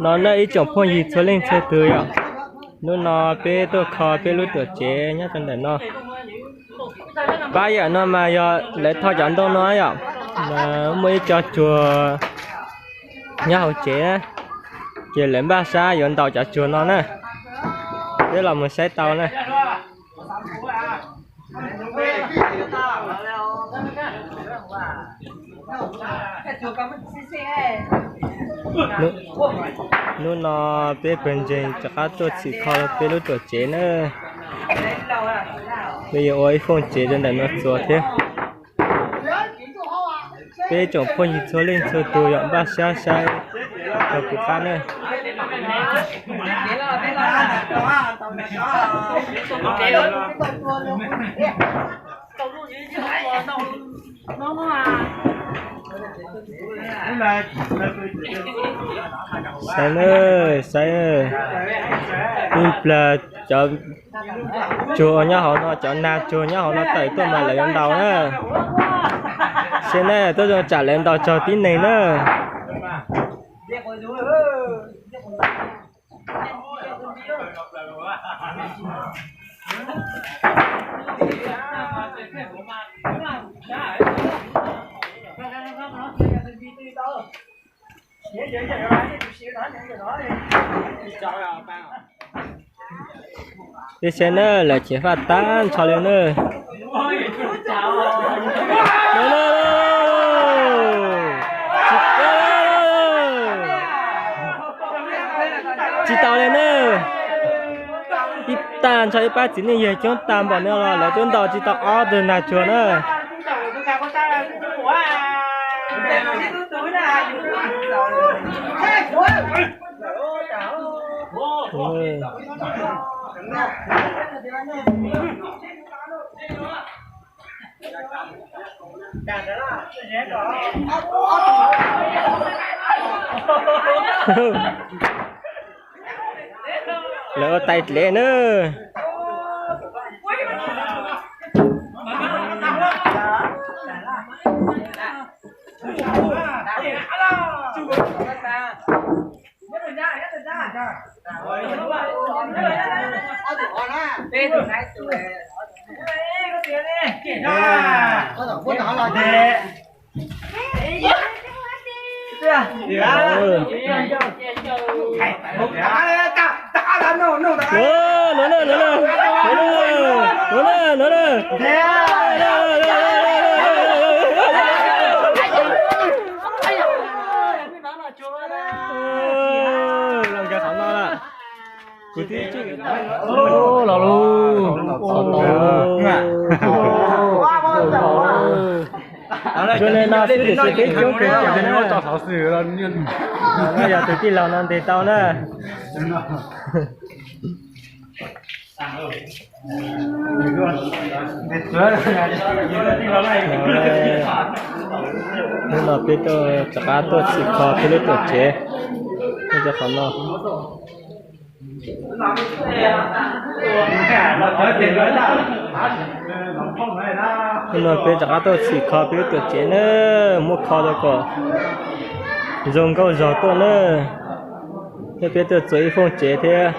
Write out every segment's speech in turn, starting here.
No na ib tsoom phooj ywg txhua leej txhua tus yom, hnub no peb tuaj kho peb lub tuam tsev nyob rau ntawm no. Pab yam no mas yog lawv tho cov ntoo no yom, muaj ib co tsuag nyob hauv tsev na, ces lawv npaj sab yuav ntaus cov tsuag no na. Peb los mus saib tau na. Hnub no peb pawg ntseeg rov qab tuaj txhim kho peb lub tuam tsev na. Peb yuav ua ib fooj tsev rau ntawm no txuas thiab. Peb tsoom phooj ywg txhua leej txhua tus yom, npaj sab saib rau kuv qab na. Saib na, saib na. Ib plag cov tsuag nyob hauv no, cov nag tsuag nyob hauv no tawm tuaj mas lawv yuav ntaus na. Saib na, tuaj zoo tsam lawv ntaus tsaug tib neeg na. Peb saib na, lawv cev faj tag nrho li na. Tsis tau li na. Ib tag nrho ib pab txiv neej yawg coob tag npaum no los lawv twb ntaus tsis tau ob tug nag tsuag na. Lawv ua tais dlev na. Los lus. Zoo li no xwb tiam sis peb coob kawg nkaus na. Yog tus tij laug no ntes tau na. Hnub no peb tuaj rov qab tuaj txhim kho peb lub tuam tsev rau qhov no. Hnub no peb rov qab tuaj txhim kho peb lub tuam tsev na, muab kho rau kom zoo nkauj zog tuaj na. Thiab peb tuaj txua ib fooj tsev thiab.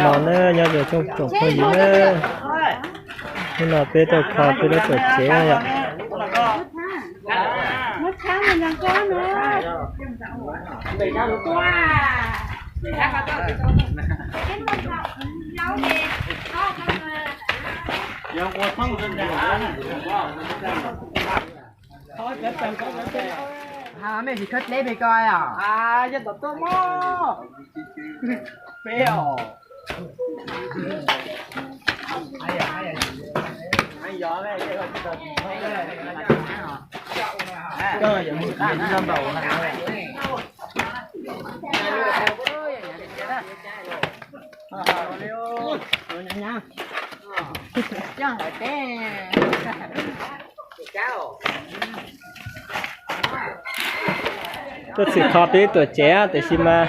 No na nyob zoo tsoom phooj ywg na, hnub no peb tuaj kho peb lub tuam tsev yom. Mej tsis khawb dleb pem ko os? Peb os. Tuaj txhim kho peb tuam tsev tiam sis mas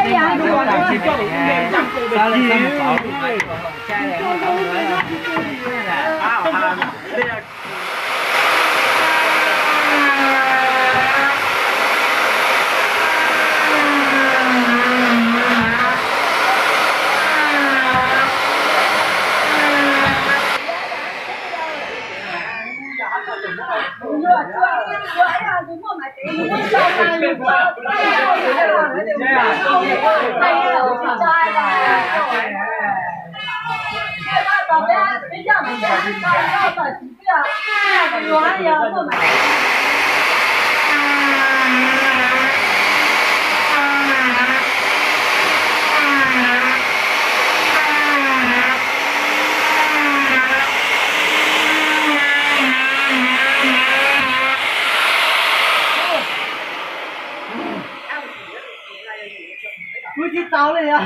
Kuv tsis tau li os.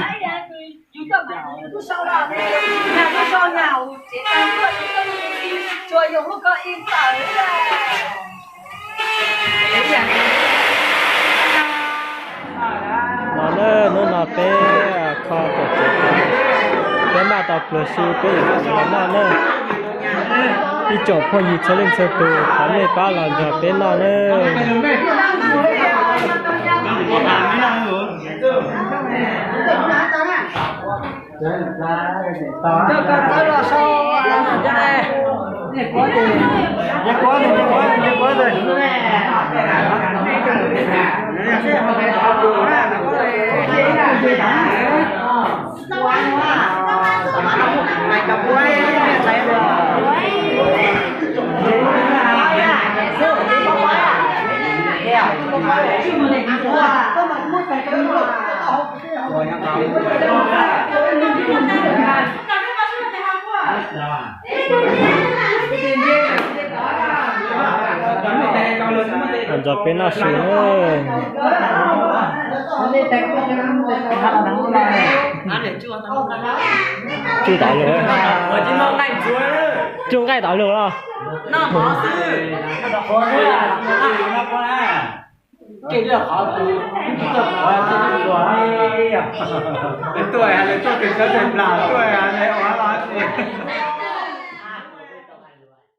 Los na, hnub no peb kho cov tsev, peb npaj tau pluas si peb yuav los noj na. Ib tsoom phooj ywg txhua leej txhua tus, thov nej pab los nrog peb noj na. Los peb noj su na. Tsuj tau lug, tsuj nqaij tau lug los? Tuaj, tuaj, tuaj, tuaj.